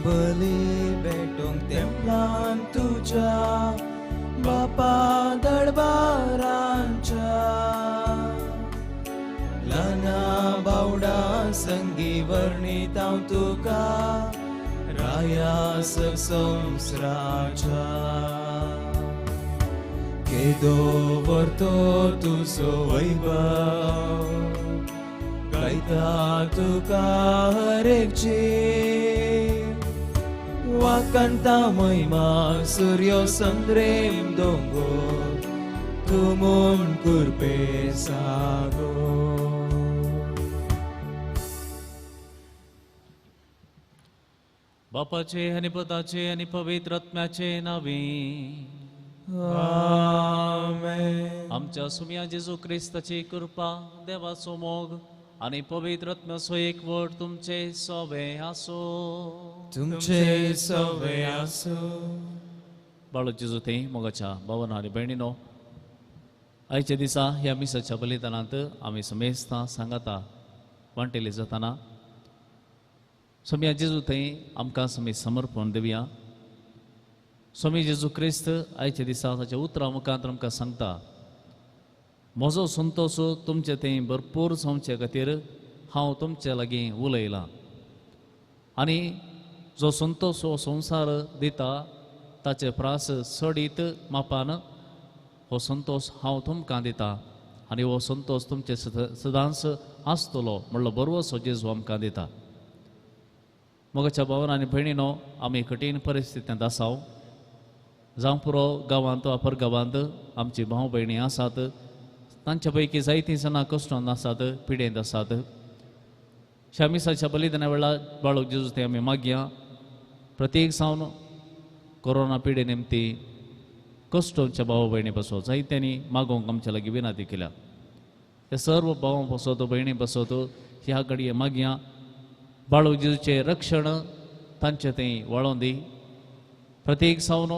बली भेटूंक तेंपलान तुज्या बापा दरबारांच्या ल्हाना बावडा संगी वर्णीत हांव तुका राया संवसाराच्या केदो व्हरतो तुजो वैभव गायता तुका हर एक जीव वाकंता महिमा सूर्य संद्रेम दोंगोर तूं म्हूण कुरपे सागो. बापाचे आनी पुताचे आनी पवित्र आत्म्याचे नांवी आमेन. आमच्या सुम्या जेजू क्रिस्ताची कृपा, देवाचो मोग आनी पवित्र आत्म्याचो एकवट तुमचे सोवे आसो. तुमचे सोवे आसो. बाळू जेजू थंय मोगाच्या भावना आनी भयणीनो, आयच्या दिसा ह्या मिसाच्या बलिदानांत आमी समेस्तां सांगाता वांटेली जाताना सोम्या जेजू थंय आमकां समी समर्पण दिवया. स्वामी जेजू क्रिस्त आयच्या दिसा ताच्या उतरां मुखांत आमकां सांगता, म्हजो संतोश तुमचे थंय भरपूर जावचे खातीर हांव तुमचे लागीं उलयलां आनी जो संतोश हो संवसार दिता ताचे प्रास चडीत मापान हो संतोश हांव तुमकां दिता आनी हो संतोश तुमचे सदांच आसतलो म्हणलो बरवसो जेजू आमकां दिता. मोगाच्या भावान आनी भयणीनो, आमी कठीण परिस्थितींत आसाव. जावं पुरो गांवांत अपर गांवांत आमची भाव भयणी आसात, तांच्या पैकी जायतीं जाणां कश्टान आसात, पिडेंत आसात. शामिसाच्या बलिदाना वेळार बाळक जेजू ते आमी मागया, प्रत्येक जावन कोरोना पिडे निमती कश्टोच्या भाव भयणी पासत जायत्यांनी मागोवंक आमच्या लागीं विनंती केल्या. ते सर्व भावां पासत भयणी पासत ह्या घडये मागया, बाळक जेजूचें रक्षण तांचे थंय वळोवन दी. प्रत्येक जावन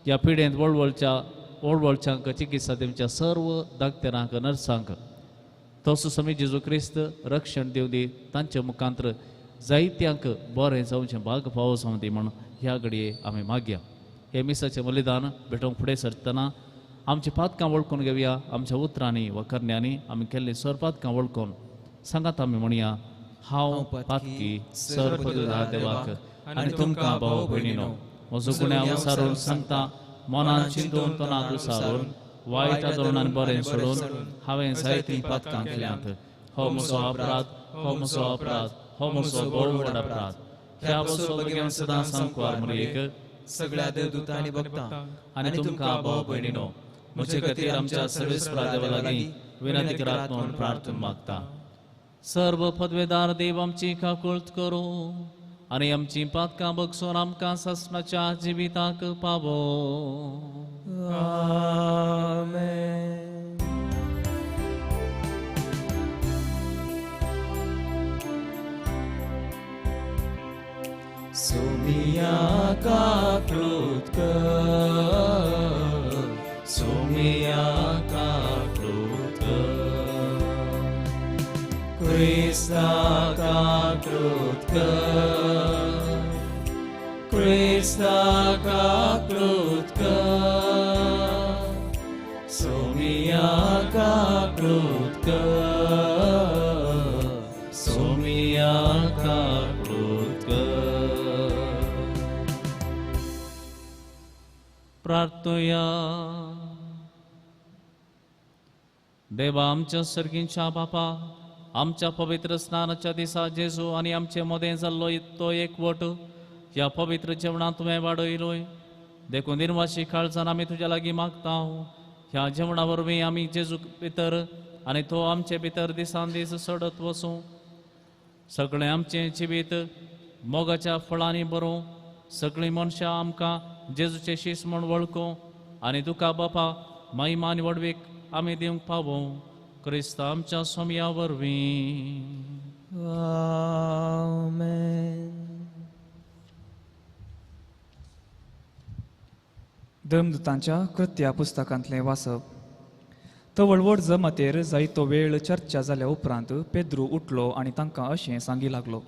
ह्या पिडेंत वळवळच्यांक चिकित्सा दिवच्या सर्व दाक्तेरांक नर्सांक तसो समी जेजू क्रिस्त रक्षण दिवं दी, तांच्या मुखांतर जायत्यांक बरें जावचें भाग फावो जावं दी म्हूण ह्या घडये आमी मागया. हे मिसाचें बलिदान भेटोवंक फुडें सरतना आमची पातकां वळखून घेवया. आमच्या उतरांनी वा करण्यांनी आमी केल्लीं सर पातकां वळखून सांगात आमी म्हणया, हांव पातकी सर पदुदार देवाक आनी तुमकां भाव भयणीनो म्हजो गुन्यांव सारून सांगता, मनान चिंतून तोंडान दुसारून वायट आदोळणान बरें सोडून हांवें जायतीं पातकां केल्यांत. हो म्हजो अपराध, हो म्हजो अपराध, हो म्हजो भोव व्हड अपराध. ह्या बसो भुरग्यांक सदां सांकवार मरयेक सगळ्या देवदूतांनी भक्तां आनी तुमकां भाव भयणीनो म्हजे खातीर आमच्या सर्वेस्परा देवा लागीं विनंती करात म्हूण प्रार्थना मागता. सर्व पदवेदार देव आमची काकुळट करूं आनी आमची पातकां बगसून आमकां सासणाच्या जिविताक पावो. आमेन. सोमिया काकुळट कर, सोमिया काकुळट कर, क्रिस्ता काकुळट कर, क्रिस्ता काकुळट कर, सोमिया काकुळट कर, सोमिया काकुळट कर. प्रार्थया. देवा आमच्या सर्गींच्या बापा, आमच्या पवित्र स्नानाच्या दिसा जेजू आनी आमचे मदें जाल्लो तो एकवट ह्या पवित्र जेवणांत तुवें वाडयलोय, देखून निर्वाशी काळजान आमी तुज्या लागीं मागता. ह्या जेवणा वरवीं आमी जेजू भितर आनी तो आमचे भितर दिसान दीस सडत वसूं. सगळें आमचें जिवीत मोगाच्या फळांनी बरोवं. सगळीं मनशां आमकां जेजूचे शीस म्हूण वळखूं आनी तुका बापा महिमा आनी व्हडवीक आमी दिवंक पावूं. क्रिस्त आमच्या सोमया वरवीं. आमेन. धर्मदूतांच्या कृत्या पुस्तकांतलें वाचप. तवळवड जमातेर जायतो वेळ चर्चा जाल्या उपरांत पेद्रू उठलो आनी तांकां अशें सांगी लागलो,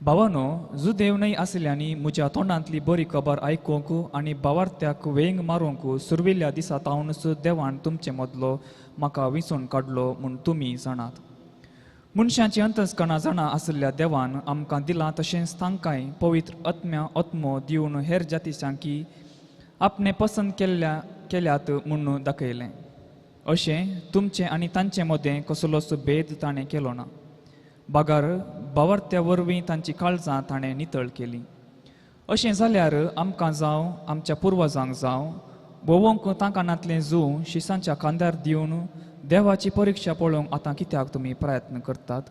भावानो, जुदेव न्हय आसल्यांनी म्हज्या तोंडांतली बरी खबर आयकूंक आनी भावार्थ्याक वेंग मारूंक सुरविल्ल्या दिसा तावनच देवान तुमचे मदलो म्हाका विंचून काडलो म्हूण तुमी जाणात. मनशांची अंतस्कणां जाणा आशिल्ल्या देवान आमकां दिलां तशेंच तांकांय पवित्र आत्म्या आत्मो दिवन हेर जातीसांकी आपणें पसंत केल्यात म्हूण दाखयलें. अशें तुमचें आनी तांचे मदें कसलोच भेद ताणें केलो ना, बागार भावार्थ्या वरवीं तांची काळजां ताणें नितळ केली. अशें जाल्यार आमकां जावं आमच्या पुर्वजांक जावं भोवंक तांकां जूं शिसांच्या खांदार दिवन देवाची परिक्षा पळोवंक आतां कित्याक तुमी प्रयत्न करतात?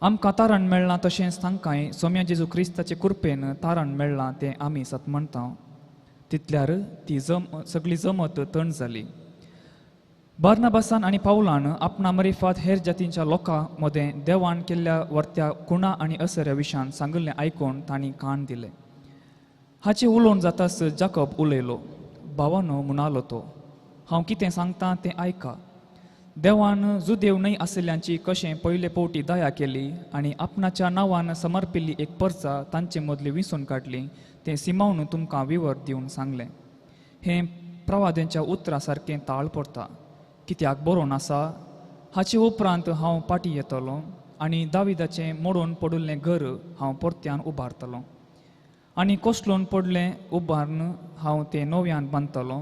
आमकां तारण मेळ्ळां तशेंच तांकांय सोम्या जेजू क्रिस्ताचे कृपेन तारण मेळ्ळां तें आमी सत म्हणटा. तितल्यार ती सगळी जमत तण जाली. बार्नाबासान आनी पावलान आपणा मरिफात हेर जातींच्या लोकां मदें देवान केल्ल्या वर्त्या खुणा आनी असऱ्या विशान सांगिल्लें आयकून तांणी कान दिलें. हाचें उलोवन जाताच जाकब उलयलो. भावानो, म्हणालो तो, हांव कितें सांगता तें आयका. देवान जुदेव न्हय आशिल्ल्यांची कशें पयले फावटी दया केली आनी आपणाच्या नांवान समर्पिल्ली एक परचा तांचे मदली विंचून काडली तें सिमावन तुमकां विवर दिवन सांगलें. हें प्रवाद्यांच्या उतरां सारकें ताळ पडटा, कित्याक बरोवन आसा, हाचे उपरांत हांव पाटी येतलो आनी दाविदाचें मोडून पडिल्लें घर हांव परत्यान उबारतलो आनी कोसळून पडलें उबारून हांव तें नव्यान बांदतलो.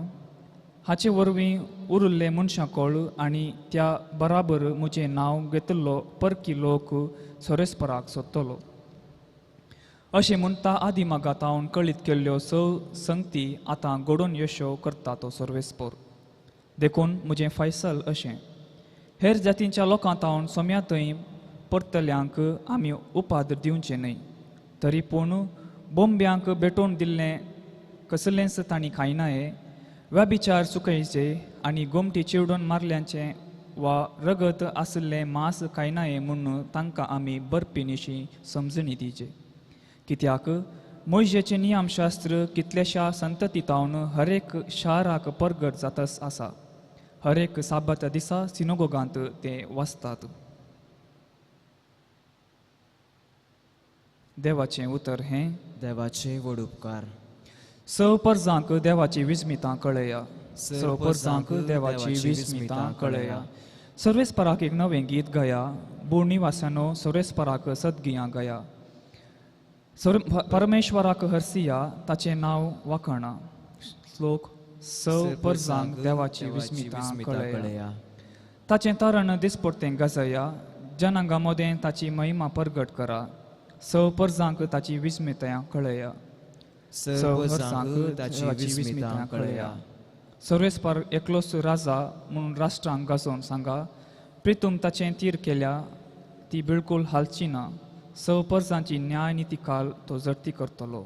हाचे वरवीं उरिल्ले मनशां कळ आनी त्या बराबर म्हजें नांव घेतिल्लो परकी लोक सोरेस्पराक सोदतलो. अशें म्हणटा आदी मागात हांव कळीत केल्ल्यो स संगती आतां घडोवन यशो करता तो सर्वेस्पर. देखून म्हजें फैसल अशें, हेर जातींच्या लोकां तावन सोम्या थंय परतल्यांक आमी उपाद दिवचे न्हय, तरी पूण बोंब्यांक भेटोवन दिल्लें कसलेंच तांणी खायनाये, व्यभिचार चुकयचे आनी गोमटी चिवडून मारल्यांचें वा रगत आशिल्लें मांस खायनाये म्हूण तांकां आमी बरपिनीशी समजणी दिवचे. कित्याक मोयजेचें नियमशास्त्र कितल्याश्या संतती तावन हरेक शाराक परगट जातच आसा. हरेक साबाता दिसा सिनोगोगांत ते वाचतात. देवाचें उतर हें देवाचे व्हड उपकार. स परजांक देवाची विस्मितां कळया, स परजांक देवाची विस्मितां कळया. सर्वेस्पराक एक नवें गीत गया, भूनिवासानो सर्वेस्पराक सद्गियां गया. परमेश्वराक हरसिया ताचें नांव वाखाणा. श्लोक स परजांक देवाची विस्मितां कळया. ताचें तारण दिसपडतें गजया, जनांगा मदें ताची महिमा परगट करा. स परजांक ताची विस्मितां कळया, स परजांक ताची विस्मितां कळया. सर्वेस्पर एकलोच राजा म्हणून राष्ट्रांक गाजोवन सांगा, प्रितूम ताचें तीर केल्या ती बिलकूल हालची ना. स परजांची न्याय नितिकाल तो जडती करतलो.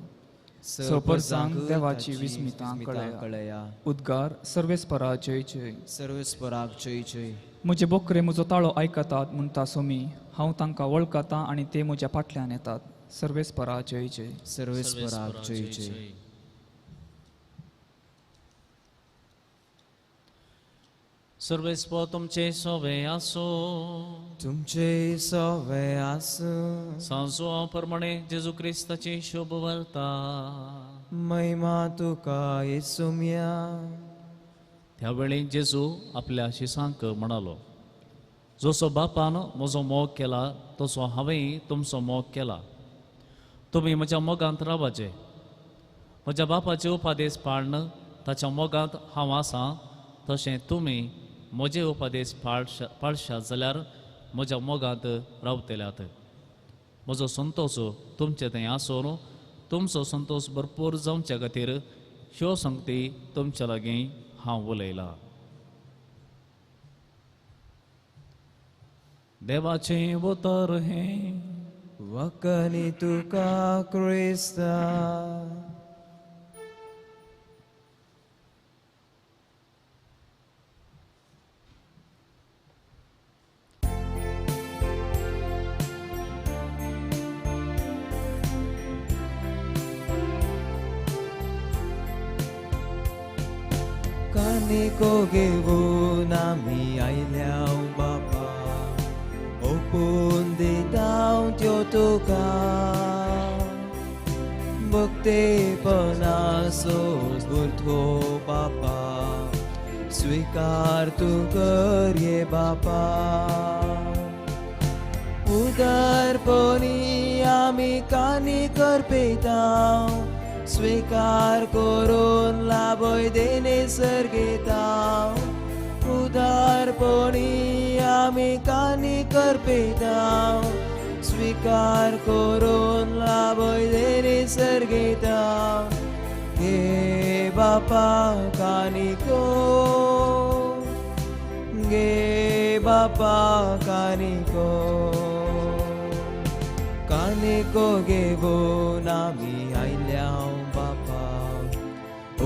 स परजांक देवाची विस्मितां कळया. उद्गार सर्वेस्परा जय जय. सर्वेस्पराक जय जय. म्हजे बोकरे म्हजो ताळो आयकतात म्हणटा सोमी, हांव तांकां वळखतां आनी ते म्हज्या फाटल्यान येतात. सर्वेस्परा जय जय. सर्वेस्पराक जय जय. सर्वेस्पर तुमचे सोवे आसो, तुमचे सोवे आसो. सांजो प्रमाणे जेजू क्रिस्ताची शुभ वार्ता. महिमा तुका येसुम्या. त्या वेळी जेजू आपल्या शिसांक म्हणालो, जसो बापान म्हजो मोग केला तसो हांवेंय तुमचो मोग केला. तुमी म्हज्या मोगांत रावाचे. म्हज्या बापाचे उपादेश पाळन ताच्या मोगांत हांव आसा, तशें तुमी म्हजे उपदेश पाळशात जाल्यार म्हज्या मोगांत रावतल्यात. म्हजो संतोश तुमचे थंय आसून तुमचो संतोश भरपूर जावच्या खातीर ह्यो संगती तुमच्या लागीं हांव उलयलां. देवाचें उतर हें वखणी तुका क्रिस्ता. कानिको घेवन आमी आयल्या बापा, ओपून दिता त्यो तुका. भक्तेपणाचो गुरथो बापा स्वीकार तूं कर ये बापा. उदारपणी आमी कानी करपेता स्वीकार करून लाभय देणे सर्गेता. उदारपणी आमी कानी करपेता स्वीकार करून लाभय देणे सर्गेता. घे बापा कानिको घे बापा कानिको कानिको घेवन आमी आयल्या बापा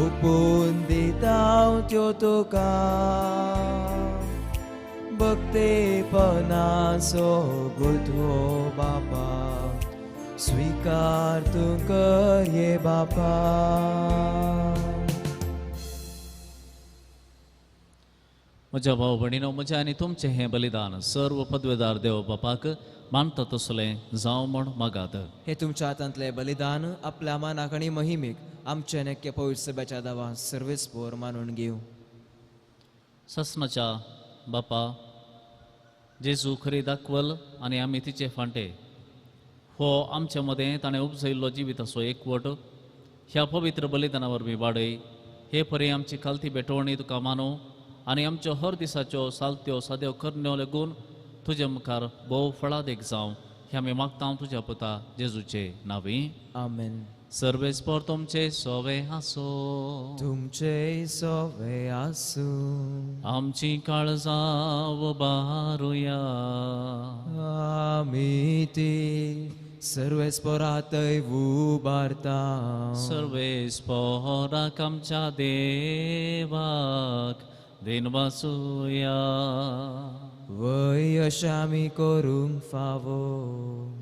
ओपून दिता त्यो तुका. भक्तेपणाचो गुरथो बापा स्वीकार तूं कर ये बापा. म्हज्या भाव भयणीनो, म्हजें आनी तुमचें हें बलिदान सर्व पदवेदार देव बापाक मानता तसलें जावं म्हूण मागात. हे तुमच्या हातांतलें बलिदान आपल्या मानाक आनी महिमेक आमचे नेक्य पवित्र सभेच्या दावा सर्वेस्पोर मानून घेवं. ससनाच्या बापा जेजू खरी दाखवल आनी आमी तिचे फांटे हो आमच्या मदें ताणें उपजयल्लो जिविताचो एकवट ह्या पवित्र बलिदाना वरवीं वाडय. हे परी आमची खालती भेटवणी तुका मानू आनी आमच्यो हर दिसाच्यो सालत्यो साद्यो करण्यो लागून तुजे मुखार भोव फळादेक जावं हें आमी मागता तुज्या पुता जेजूचे नांवी. आमेन. सर्वेस्पोर तुमचे सोवे आसो. तुमचे सोवे आसूं. आमची काळजां उबारुया. आमी ती सर्वेस्पोरातय उबारता. सर्वेस्पोराक आमच्या देवाक देनवासुया. वय अशें आमी करूंक फावो.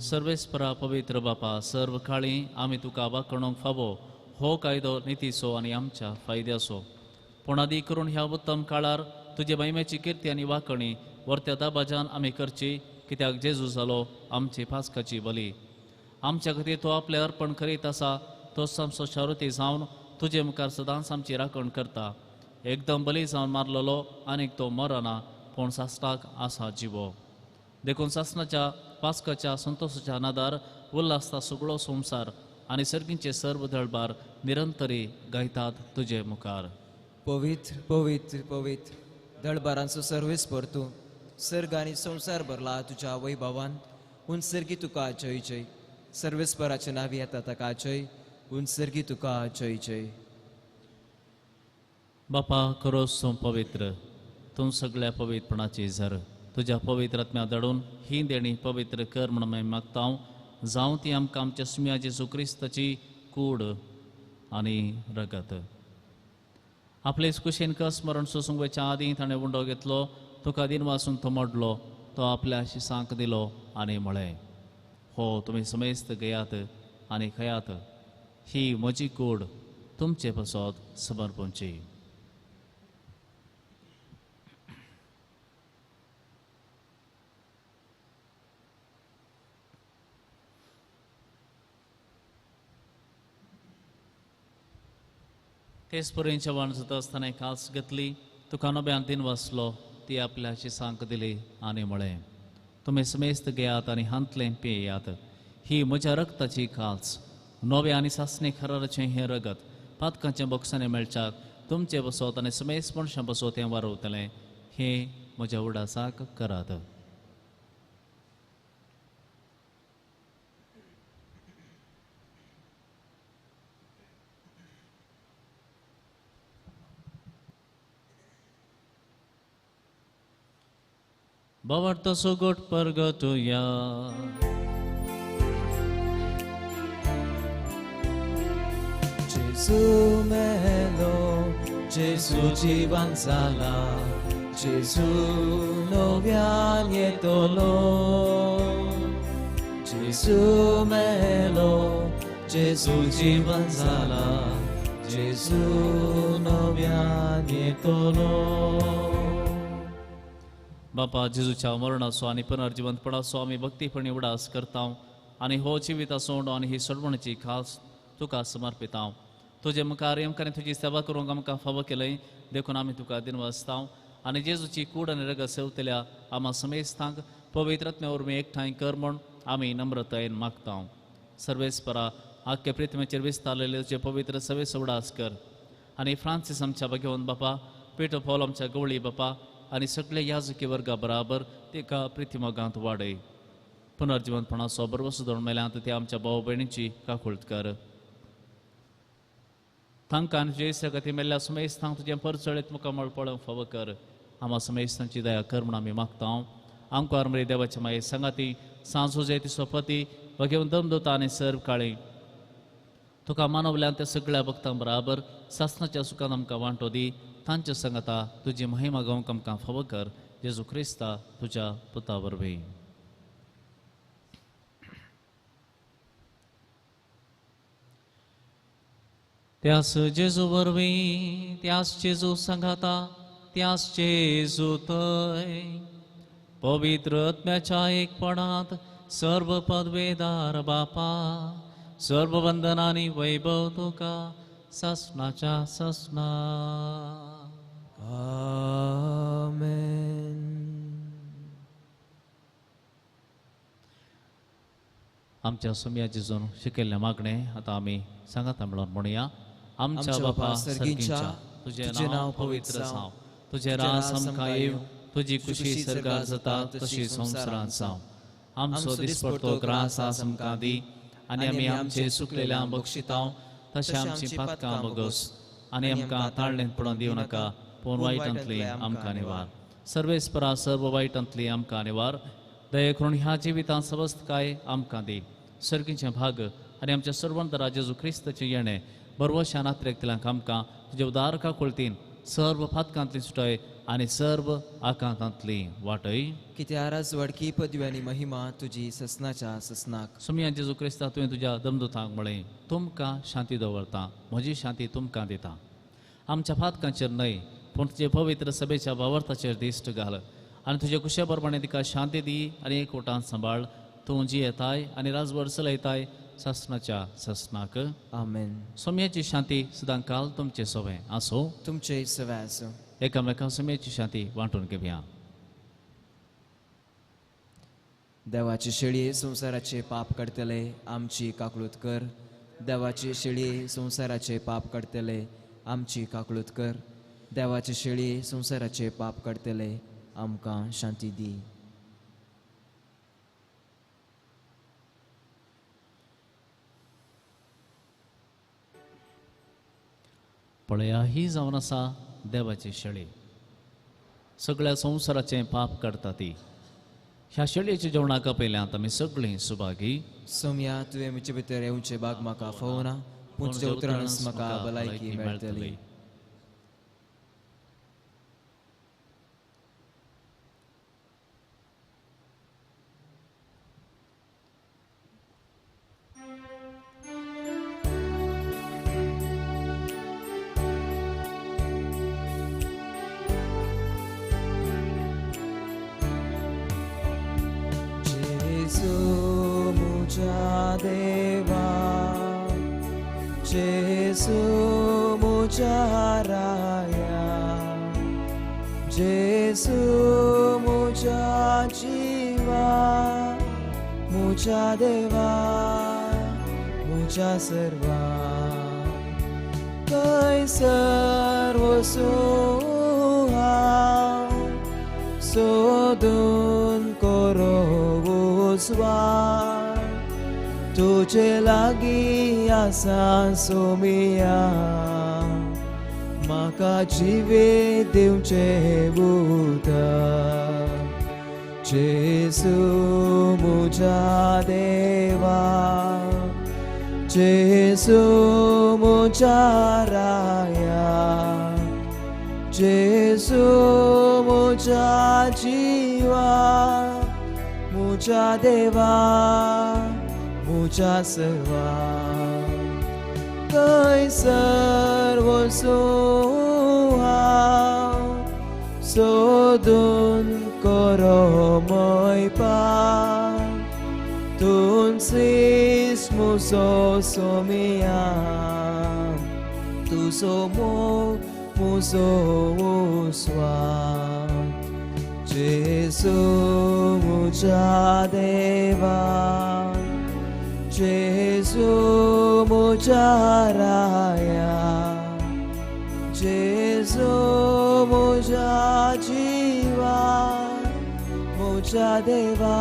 सर्वेस्परा पवित्र बापा, सर्व काळी आमी तुका वाखणूंक फावो हो कायदो नितीचो आनी आमच्या फायद्याचो. पूण आदी करून ह्या उत्तम काळार तुजे महिमेची किर्ती आनी वाखणी वर्त्या दाबाजान आमी करची, कित्याक जेजू जालो आमची पास्काची बली. आमच्या खातीर तो आपलें अर्पण करीत आसा, तो आमचो शारुती जावन तुजे मुखार सदांच आमची राखण करता. एकदम बली जावन मारलेलो आनीक तो मरना, पूण सासणाक आसा जिवो. देखून सासणाच्या पास्काच्या संतोषाच्या नादार उल्हासता सगळो संवसार आनी सर्गींचे सर्व दळबार निरंतरी गायतात तुजे मुखार. पवित्र पवित्र पवित्र दळबारांचो सर्वेस्पर तूं, सर्ग आनी संवसार भरला तुज्या वैभवान. उनसर्गी तुका जय जय. सर्वेस्पराचे नांवी येता ताका जय. उनसर्गी तुका जय जय. बापा खरोच तूं पवित्र, तूं सगळ्या पवित्रपणाची झर. तुज्या पवित्र आत्म्या धाडून ही देणी पवित्र कर म्हूण आमी मागता. जावं ती आमकां आमच्या सुम्या जेजू क्रिस्ताची कूड आनी रगत. आपले कुशेन स्मरण सोसूंक वयच्या आदीं ताणें उंडो घेतलो, तुका दिनवासून तो मोडलो, तो आपल्या शिसांक दिलो आनी म्हळें, हो तुमी समेस्त घेयात आनी खयात, ही म्हजी कूड तुमचे पासत समर्पणची. तेच परी जेवण जाता आसतना कास घेतली, तुका नव्यान दिन वाचलो, ती आपल्या शिसांक दिली आनी म्हळें, तुमी समेस्त घेयात आनी हांतलें पियेयात, ही म्हज्या रक्ताची कास, नव्या आनी सासणे खराराचें हें रगत पातकांचें बोक्सांनी मेळच्याक तुमचे बसोत आनी समेस्त मनशां बसोत हें वारवतलें. हें म्हज्या उडासाक करात. भावार्थ सुगोट परगटुया. जेजू मेलो, जेजू जिवन जाला, जेजू नव्यान येतलो. जेजू मेलो, जेजू जिवन जाला, जेजू नव्यान येतलो. बापा जेजूच्या मरणाचो आनी पुनर्जिवंतपणाचो आमी भक्तीपणी उडास करता आनी हो जिविताचो उंडो आनी ही सोडवणीची खास तुका समर्पितांव. तुजे मुखार आमकां तुजी सेवा करूंक आमकां फावो केलंय देखून आमी तुका दिनवासतांव आनी जेजूची कूड आनी रगत सेवतल्या आमा समेस्तांक पवित्र आत्म्या वरवीं एकठांय कर म्हूण आमी नम्रतायेन मागतांव. सर्वेस्परा आख्खे पृथ्वीचेर विस्तारलेले तुजे पवित्र सवे उडास कर आनी फ्रांसीस आमच्या भगवंत बापा, पेटो पॉल आमच्या गवळी बापा आनी सगळे याजकी वर्गा बराबर तेका प्रितिमोगांत वाडय. पुनर्जिवंतपणाचो बरवसो धरून मेल्यांत ते आमच्या भाव भयणीची काकुळट कर. तांकां तुजे सगती मेल्ल्या समेस्तांक तुजें परचळीत मुखामळ पळोवंक फावो कर. आमा समेस्तांची दया कर म्हूण आमी मागता. आमकां आरमरे देवाच्या माये सांगाती सांजो जय ती सोपती भगेवन दमदोता आनी सर्व काळी तुका मानवल्यान त्या सगळ्या भक्तां बराबर सासनाच्या सुखान आमकां वांटो दी. तांच्या सांगाता तुजी महिमा गावंक आमकां फावो कर. जेजू क्रिस्ता तुज्या पुता वरवीं. त्यास जेजू वरवीं, त्यास जेजू सांगाता, त्यास जेजू थंय पवित्र आत्म्याच्या एकपणांत सर्व पदवेदार बापा, सर्व वंदनानी वैभव तुका सासनाच्या सासना. आमेन. आमच्या सोम्या जेजून शिकयल्लें मागणें आतां आमी सांगाता म्हणून म्हणुया. आमच्या बापा सर्गींच्या, तुजें नांव पवित्र जावं, तुजें राज आमकां येवं, तुजी खुशी सर्गार जाता तशी संवसारांत जावं. आमचो दिसपडतो ग्रास आज आमकां दी आनी आमी आमचे सुकलेल्या बक्षितांव तशें आमची पातकां बगस आनी आमकां ताळणेंत पडोवन दिवं नाका, पूण वायटांतली आमकां निवार. सर्वेस्परा सर्व वायटांतली आमकां निवार. दया करून ह्या जिवितांत सवस्तकाय आमकां दी. सर्गीचें भाग आनी आमच्या सर्वंत जेजू क्रिस्ताचें येणें बरवशान आत्रेकतल्यांक आमकां तुजे उदार काकुळतीन सर्व फातकांतली सुटय आनी सर्व आकांतांतली वाटय. कित्याक राजवडकी पदवी आनी महिमा तुजी ससनाच्या ससनाक. सोमया जेजू क्रिस्ता, तुवें तुज्या दमदुतांक म्हळें, तुमकां शांती दवरता, म्हजी शांती तुमकां दिता. आमच्या फातकांचेर न्हय पूण तुजे पवित्र सभेच्या भावार्थाचेर दिश्ट घाल आनी तुजे कुशे प्रमाणे तिका शांती दी आनी एकवटान सांबाळ. तूं जियेताय आनी राजवट चलयताय सासनाच्या सासनाक. आमेन. सोम्याची शांती सदां काल तुमचे सवे आसूं. तुमचे सवे आसूं. एकामेकां सोम्याची शांती वांटून घेवया. देवाची शेळये संवसाराचे पाप काडटले आमची काकळूत कर. देवाची शेळये संवसाराचे पाप काडटले आमची काकळूत कर. देवाची शेळये संवसाराचे पाप काडटले आमकां शांती दी. पळया ही जावन आसा देवाची शेळी, सगळ्या संवसाराचें पाप काडटा ती. ह्या शेळयेच्या जेवणाक पयल्यांत आमी सगळीं सुभागी. सोम्या, तुवें म्हजे भितर येवचें बाग म्हाका फावना, पूण तुज्या उतरानच म्हाका भलायकी मेळटली. देवा जेसू मुझ्या राया, जेसू मुझ्या जिवा, मुझ्या देवा मुझ्या सर्वा, थंयसर वचूं हांव सोदून करो उजवाड, तुजे लागीं आसा सोमिया, म्हाका जिवीत दिवचें उतर. जेसू म्हज्या देवा, जेसू म्हज्या राया, जेसू म्हज्या जिवा, म्हज्या देवा म्हज्या सर्वा, थंयसर वचूं हांव सोदून करो मयपाक, तूं क्रिस्त मुजो सोमिया तुजो मोग मुजो उस्वास जेजू मुजा देवा जेजू मुजा राया जेजू मुजा जीवा मुजा देवा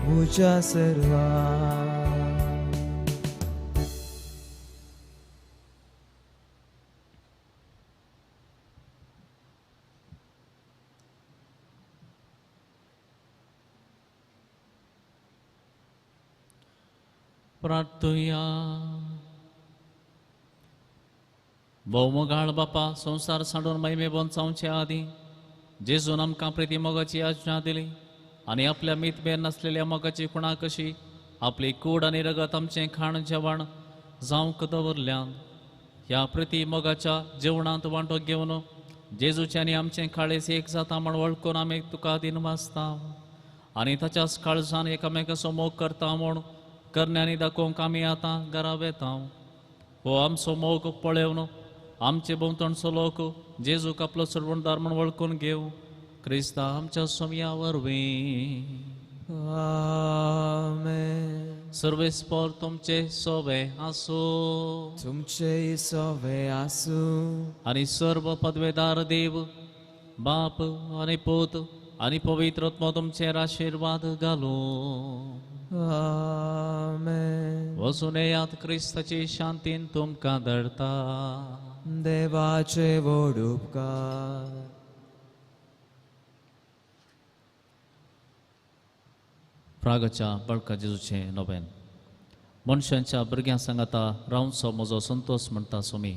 मुजा सर्वा. प्रार्थुया. भोवमोगाळ बापा, संवसार सांडून महिमे बोंचावचे आदीं जेजून आमकां प्रिती मोगाची आज्ञा दिली आनी आपल्या मितबेर नासलेल्या मोगाची खुणा कशी आपली कूड आनी रगत आमचें खाण जेवण जावंक दवरल्यान. ह्या प्रिती मोगाच्या जेवणांत वांटो घेवन जेजूचें आनी आमचें काळेस एक जाता म्हण वळखून आमी तुका दिनवासता आनी ताच्याच काळजान एकामेकाचो मोग करता म्हूण करण्यांनी दाखोवंक आमी आतां घरा वेता. हो आमचो मोग पळेवन आमचे भोंवतणचो लोक जेजूक आपलो सोडवणदार म्हूण वळखून घेवं क्रिस्ता आमच्या सोमया वरवीं. आमेन. सर्वेस्पर तुमचे सोवे आसूं. तुमचे सोवे आसूं. आनी सर्व पदवेदार देव बाप आनी पूत आनी पवित्र आत्मो तुमचेर आशिर्वाद घालूं. आमेन. वचून येयात क्रिस्ताची शांतीन तुमकां धाडटा. देवाचे व्हड उपकार. प्रागाच्या बळका जेजूचें नोवेन. मनशांच्या भुरग्यां सांगाता रावचो म्हजो संतोश म्हणटा स्वामी.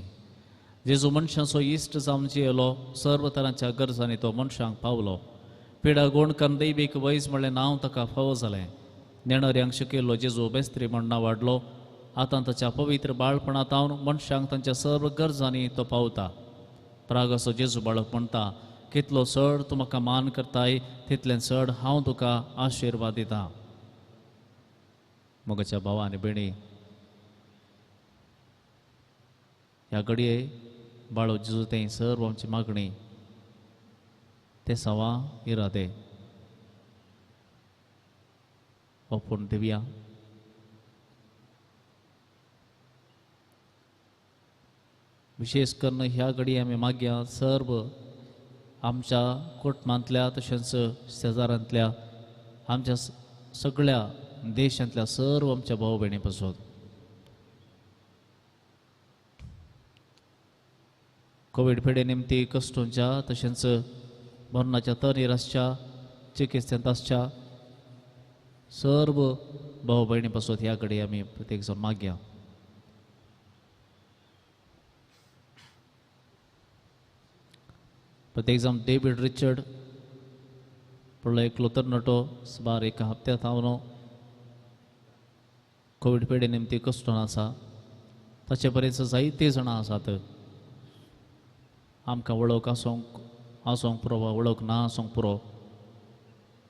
जेजू मनशांचो इश्ट जावन जियेलो, सर्व तरांच्या गरजांनी तो मनशांक पावलो. पिडा गुण करून दैवीक वैज म्हणलें नांव ताका फावो जालें. नेणाऱ्यांक शिकयल्लो जेजू बेस्त्री म्हण नांव वाडलो. आतां ताच्या पवित्र बाळपणांत मनशांक तांच्या सर्व गरजांनी तो पावता. प्रागाचो जेजू बाळक म्हणटा, कितलो चड तूं म्हाका मान करताय तितलें चड हांव तुका आशिर्वाद दिता. मोगाच्या भावा आनी भयणी, ह्या घडये बाळो जेजू तें सर्व आमची मागणी ते सवा इरादे ओपून दिवया. विशेष करून ह्या घडये आमी मागया सर्व आमच्या कुटुंबांतल्या तशेंच शेजारांतल्या आमच्या सगळ्या देशांतल्या सर्व आमच्या भाव भयणी पासून कोवीड पिडे निमती कश्टोंच्या तशेंच मरणाच्या तरेर आसच्या चिकित्सेंत आसच्या सर्व भाव भयणी पासून ह्या कडेन आमी प्रत्येक जाण मागया. प्रत्येक जाण डेवीड रिचर्ड पडलो एकलो तरणाटो सुमार एका हप्त्यांत हांव कोवीड पिडे निमती कश्टोन आसा. ताचे बरेच जायते जाणां आसात. आमकां वळख आसूंक पुरो वा वळख ना आसूंक पुरो,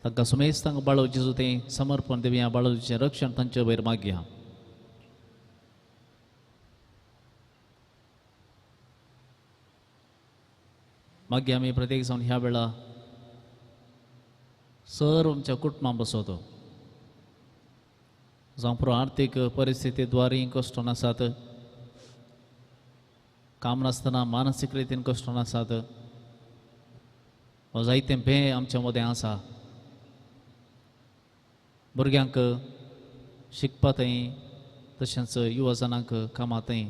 तांकां सुमेस्तांक बाळो जेजू तें समर्पण दिवया. बाळो जेजूचें रक्षण तांचे वयर मागया. मागीर आमी प्रत्येक जावन ह्या वेळा सर्व आमच्या कुटुंबां बसवतो. जावं पुरो आर्थीक परिस्थिती द्वारी कश्ट नासात, काम नासतना मानसीक रितीन कश्ट नासात, जायतें भें आमच्या मदें आसा. भुरग्यांक शिकपा थंय तशेंच युवा जाणांक कामां थंय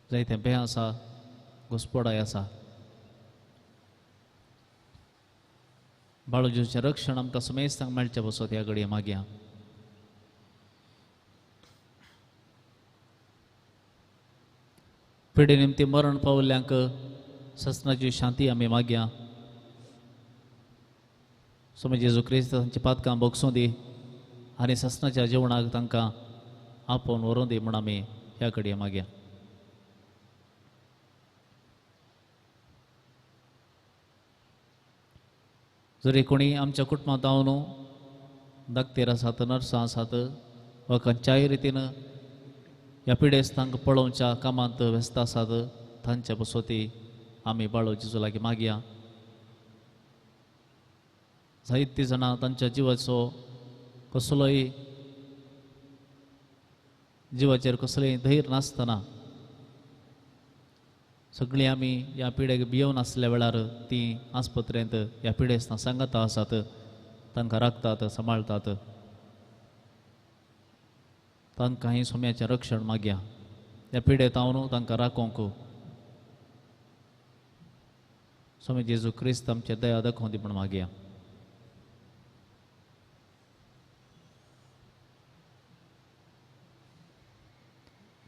जायतें भें आसा, घुस्पडाय आसा. बाळो जेजूचें रक्षण आमकां सुमेस्तांक मेळचें बसत ह्या घडये मागया. पिडे निमती मरण पावल्ल्यांक ससनाची शांती आमी मागया. स्वामी जेजू क्रिस्त तांची पातकां भोगसूं दी आनी ससनाच्या जेवणाक तांकां आपोवन व्हरूं दी म्हूण आमी ह्या घडये मागया. जरी कोणी आमच्या कुटुंबांत जावन दाक्तेर आसात, नर्सां आसात वा खंयच्याय रितीन ह्या पिडेस्तांक पळोवच्या कामांत व्यस्त आसात तांच्या बसोती आमी बाळो जेजू लागीं मागया. जायतीं जाणां तांच्या जिवाचो कसलोय जिवाचेर कसलेंय धैर्य नासतना सगळीं आमी ह्या पिडेक भियोवन आसल्या वेळार तीं आस्पत्रेंत ह्या पिडेस्तां सांगाता आसात, तांकां राखतात, सांबाळटात. तांकां ही सोम्याचें रक्षण मागया. ह्या पिडेत हांव तांकां राखोवंक स्वामी जेजू क्रिस्त आमचे दया दाखोवं दी म्हूण मागया.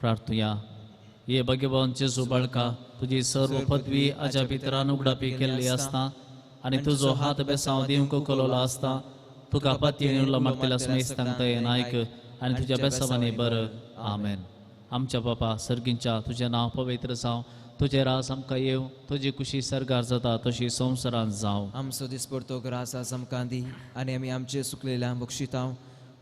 प्रार्थुया. ये भाग्यवान जेजू बाळका, तुजी सर्व पदवी आज्या भितरान उगडापी केल्ली आसता आनी तुजो हात बेसांव दिवंक कलोलो आसता. तुका पातयेन उरलो मारतल्या समेस्तांक दयेन आयक आनी तुज्या बेसांवांनी बर. आमेन. आमच्या बापा सर्गींच्या, तुजें नांव पवित्र जावं, तुजें राज आमकां येवं, तुजी कुशी सर्गार जाता तशी संवसारांत जावं. आमचो दिसपडतो ग्रास आज आमकां दी आनी आमी आमचे सुकलेल्या बक्षितांव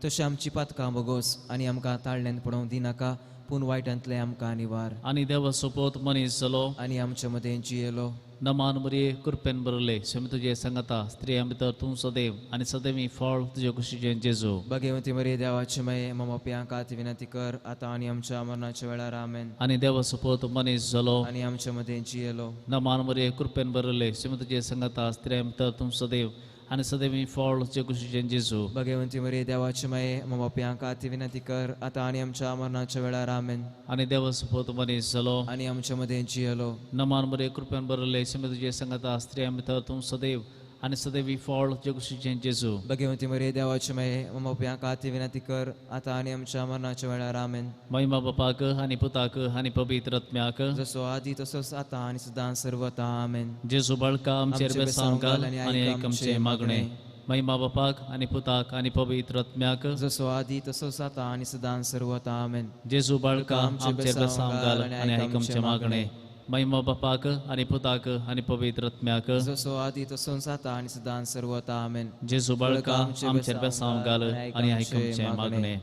तशें आमची पातकां बगोस आनी आमकां ताळल्यान पडोवंक दिनाका, पूण वायटांतलें आमकां निवार. आनी देवा सोपोत मनीस जालो आनी आमच्या मदें जियेलो. नमान मरिये, कृपेन भरले, स्वामी तुजे सांगता, स्त्रियां भितर तूं सदैव आनी सदैवी फळ तुजे कुशीचें जेजू. भगवती मरिये, देवाचे माये, ममाप्यां खातीर विनंती कर आतां आनी आमच्या मरणाच्या वेळार. आमेन. आनी देवा सोपोत मनीस जालो आनी आमच्या मदें जियेलो. नमान मरिये, कृपेन भरले, स्वामी तुजे सांगता, स्त्रियां भितर तूं सदैव आनी सदैवी फळ तुजे कुशीचें जेजू. भगवंती मरिये, देवाचे माये, ममाप्यां खातीर विनंती कर आतां आनी आमच्या मरणाच्या वेळार. आमेन. आनी देवा सोपोत मनीस जालो आनी आमच्या मदें जियेलो. नमान मरिये, कृपेन भरले, स्वामी तुजे सांगता, स्त्रियां भितर तूं सदैव आनी सदैवी फळ तुजे कुशीचें जेजू. भगवंती मरिये, देवाचे माये, ममाप्यां खातीर विनंती कर आतां आनी आमच्या मरणाच्या वेळार. आमेन. महिमा बापाक आनी पुताक आनी पवित्र आत्म्याक, जसो आदी तसोच आतां आनी सदां सर्वता. आमेन. जेजू बाळका, आमचेर बेसांव घाल आनी आयक आमचें मागणें. महिमा बापाक आनी पुताक आनी पवित्र आत्म्याक, जसो आदी तसोच आतां आनी सदां सर्वता. आमेन. जेजू बाळका, आमचेर बेसांव घाल आनी आयक आमचें मागणें. महिमा बापाक आनी पुताक आनी पवित्र आत्म्याक, जसो आदी तसोच आतां आनी सदां सर्वता. आमेन. जेजू बाळका, आमचेर बेसांव घाल आनी आयक आमचें मागणें.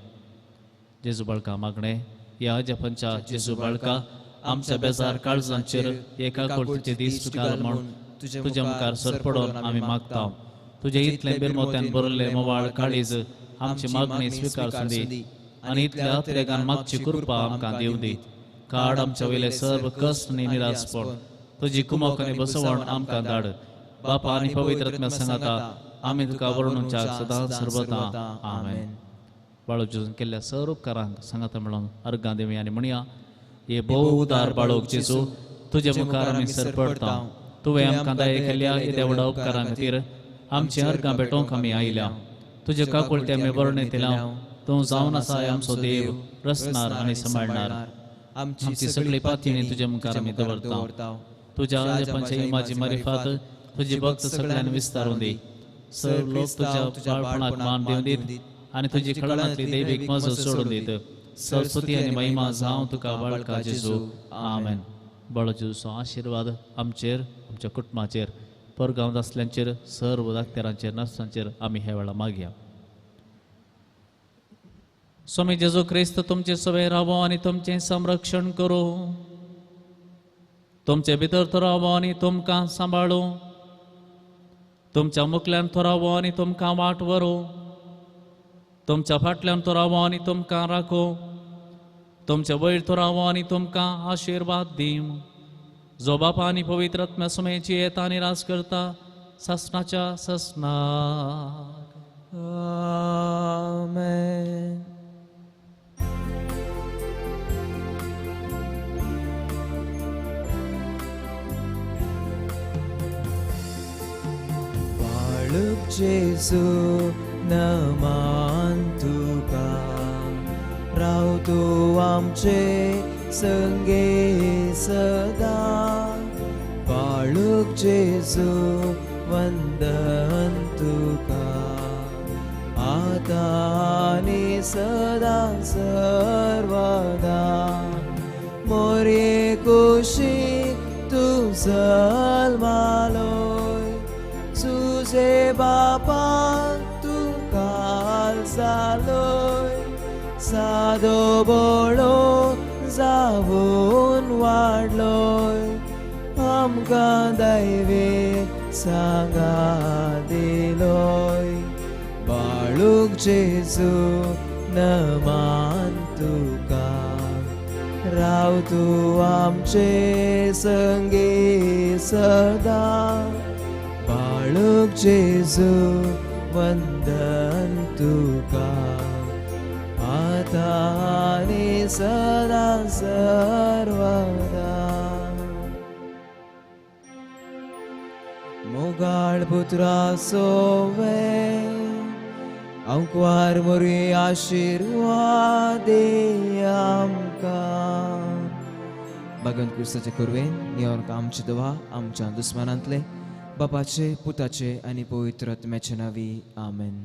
जेजू बाळका मागणें. ह्या अजापांच्या जेजू बाळका, आमच्या बेजार काळजांचेर एका कोळतीचे दीस घाल म्हूण तुज्या मुखार सरपडोवन आमी मागता. तुजे इतलें बिरमोत्यान भरिल्लें मोवाळ काळीज आमची मागणी स्विकार दी आनी इतल्या अत्रेगान मागची कृपा आमकां दिवं दी. काड आमच्या वयले सर्व कश्ट आनी निराशपण, तुजी कुमक आनी बसवण आमकां धाड. बापा आनी पवित्र आत्म्या सांगाता आमी तुका वर्णुच्या सदां सर्वता. आमेन. बाळो जेजून केल्ल्या सर्व उपकारांक सांगाता म्हणून अर्गां देवी आनी म्हणया. हे भोव उदार बाळोक जेजू, तुजे मुखार आमी सरपडटा. तुवें आमकां दया केल्या येद्या व्हडा उपकारां खातीर आमची अर्गां भेटोवंक आमी आयल्या. तुजे काकुळटे आमी वर्णयतल्या. तूं जावन आसा आमचो देव, रचणार आनी सांबाळणार. आमची सगळी पातयेणी तुज्या मुखार आमी दवरता. तुज्या अजापांच्या इमाजी मारिफात तुजी भक्त सगळ्यांनी विस्तारून दी. सर्व लोक तुज्या बाळपणाक मान दिवन दीत आनी तुजी खळणांतली दैवीक मजत सोडून दीत. सरस्वती आनी महिमा जावं तुका बाळका जेजू. आमेन. बाळो जेजूचो आशिर्वाद आमचेर, आमच्या कुटुंबाचेर, परगांव आसल्यांचेर, सर्व दाक्तेरांचेर, नर्सांचेर आमी ह्या वेळा मागया. स्वामी जेजू क्रिस्त तुमचे सवे रावो आनी तुमचें संरक्षण करूं. तुमचे भितर तो रावो आनी तुमकां सांबाळूं. तुमच्या मुखल्यान तो रावो आनी तुमकां वाट व्हरूं. तुमच्या फाटल्यान तो रावो आनी तुमकां राखूं. तुमच्या वयर तो रावो आनी तुमकां आशिर्वाद दिवं. जो बापा आनी पवित्र आत्म्या सुमेची येता आनी राज करता सासणाच्या सासणाक. आमेन. बाळक जेजू नमान तुका, राव तूं आमचे संगे सदा. बाळक जेजू वंदन तुका, आतां आनी सदां सर्वदा. मोरये कुशी तूं जल्मालोय, तुजे बापा तुका जालोय सादो बोळो जावन वाडलोय आमकां दैवे सांगा दिलोय बाळूक जेजू नमान तुका राव तूं आमचे संगी सदां बाळूक जेजू वंदन तुका आतां आनी सदां सर्वदा. मोगाळ पुत्रा सोवे आंकवार मोरी आशिर्वाद आमकां. बागन क्रिस्ताचे कुरवेन नियोन आमची दवा आमच्या दुस्मानांतले बापाचे पुताचे आनी पवित्र आत्म्याचे नांवी आमेन.